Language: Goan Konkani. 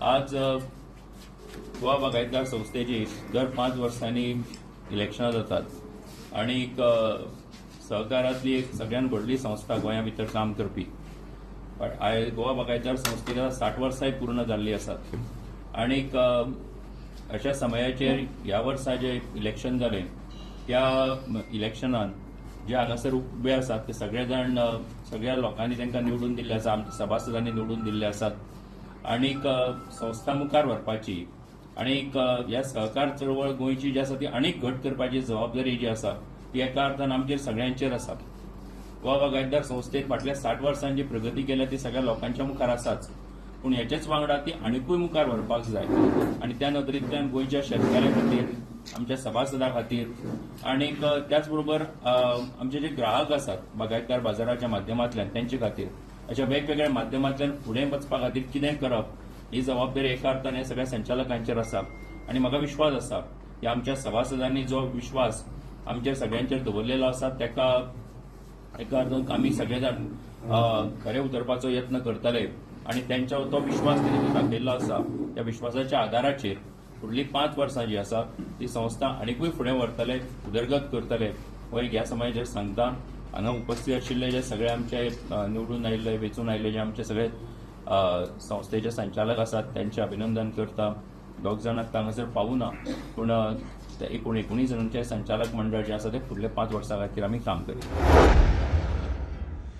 आज गोवा बागायतदार संस्थेची दर 5 वर्सांनी इलेक्शनां जातात आनी सहकारांतली एक सगळ्यात व्हडली संस्था गोंया भितर काम करपी. आयज गोवा बागायतदार संस्थेक 60 वर्सांय पूर्ण जाल्ली आसात आनीक अशा समयाचेर ह्या वर्सा जे इलेक्शन जालें, त्या इलेक्शनान जे हांगासर उबे आसात ते सगळे जाण, सगळ्या लोकांनी तांकां निवडून दिल्ले आसा, आमच्या सभासदांनी निवडून दिल्ले आसात. आनीक संस्था मुखार व्हरपाची आनीक ह्या सहकार चळवळ गोंयची जी आसा ती आनीक घट करपाची जबाबदारी जी आसा ती एका अर्थान आमचेर सगळ्यांचेर आसा. गोवा बागायतदार संस्थेन फाटल्या 60 वर्सांची प्रगती केल्या ती सगळ्या लोकांच्या मुखार आसाच, पूण ह्याच्याच वांगडा ती आनिकूय मुखार व्हरपाक जाय आनी त्या नदरेंतल्यान गोंयच्या शेतकाऱ्यां खातीर, आमच्या सभासदां खातीर आनीक त्याच बरोबर आमचे जे ग्राहक आसात बागायतदार बाजाराच्या माध्यमांतल्यान तेंचे खातीर, अशा वेगवेगळ्या माध्यमांतल्यान फुडें वचपा खातीर कितें करप ही जबाबदारी एका अर्थान ह्या सगळ्या संचालकांचेर आसा. आनी म्हाका विश्वास आसा की आमच्या सभासदांनी जो विश्वास आमच्या सगळ्यांचेर दवरलेलो आसा ताका एका अर्थान आमी सगळे जाण खरे उतरपाचो यत्न करतले आनी तेंच्या तो विश्वास तेणी जो दाखयल्लो आसा त्या विश्वासाच्या आदाराचेर फुडली 5 वर्सां जी आसा ती संस्था आनिकूय फुडें व्हरतले, उदरगत करतले हो एक ह्या समयाचेर सांगता. हांगा उपस्थित आशिल्ले जे सगळे आमचे निवडून आयिल्ले, वेंचून आयिल्ले जे आमचे सगळे संस्थेचे संचालक आसात त्यांचे अभिनंदन करता. दोग जाणांक हांगासर पावूना, पूण ते एकूण 19 जाणांचे संचालक मंडळ जे आसा ते फुडले 5 वर्सां खातीर आमी काम करीत.